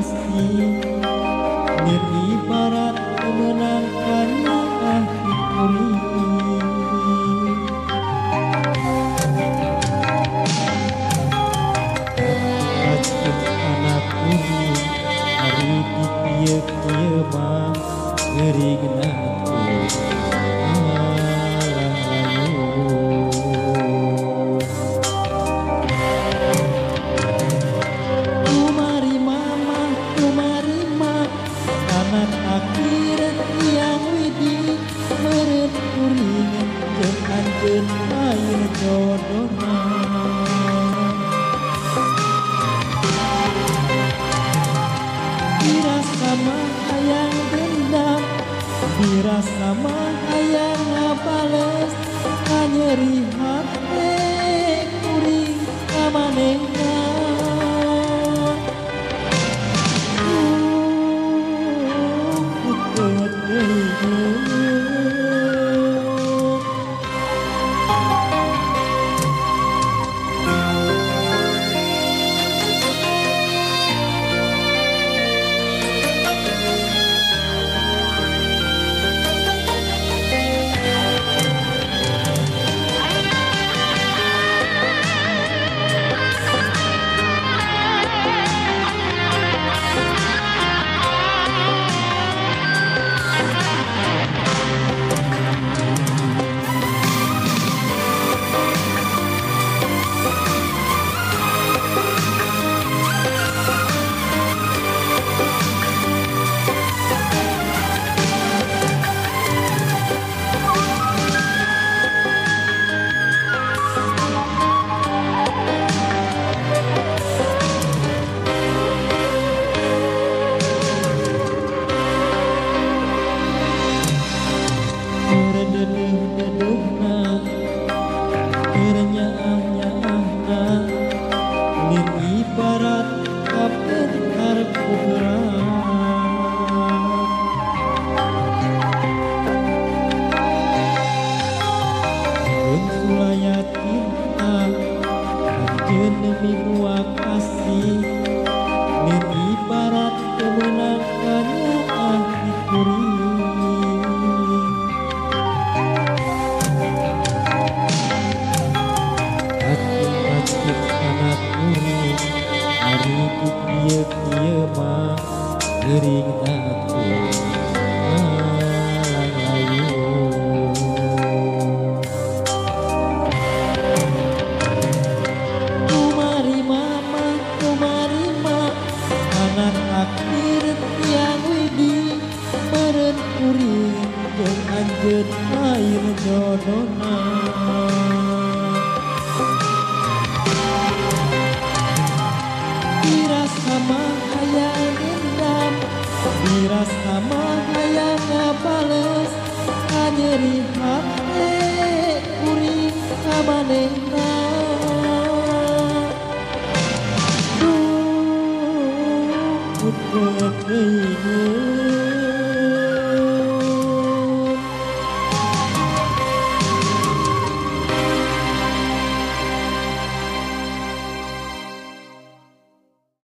kasih nir ibarat kemenang kanyaah ti kuring. Racun anak kuring ari di kieu-kieu mah geuringna tuh alah layu. Kumari mama kumari ma anak akhir tiang widi meureun kuring jeung anjeun lain jodona. Dirasa mah hayang dendam, dirasa mah hayang ngabales, kanyeri hate kuring ka manehna. Putut deui. Dedeuh-dedeuhna keur nyaah-nyaahna nir ibarat kapentar ku gerak. Keun sulaya cinta anjeun demi gua kasih nir ibarat teu meunang kanyaah ti kuring. Racun anak kuring ari di kieu-kieu mah geuringna tuh alang layu. Kumari mama kumari ma anak akhir tiang widi meureun kuring jeung anjeun lain jodona. Dirasa mah hayang dendam, dirasa mah hayang ngabales, kanyeri hate kuring ka manehna.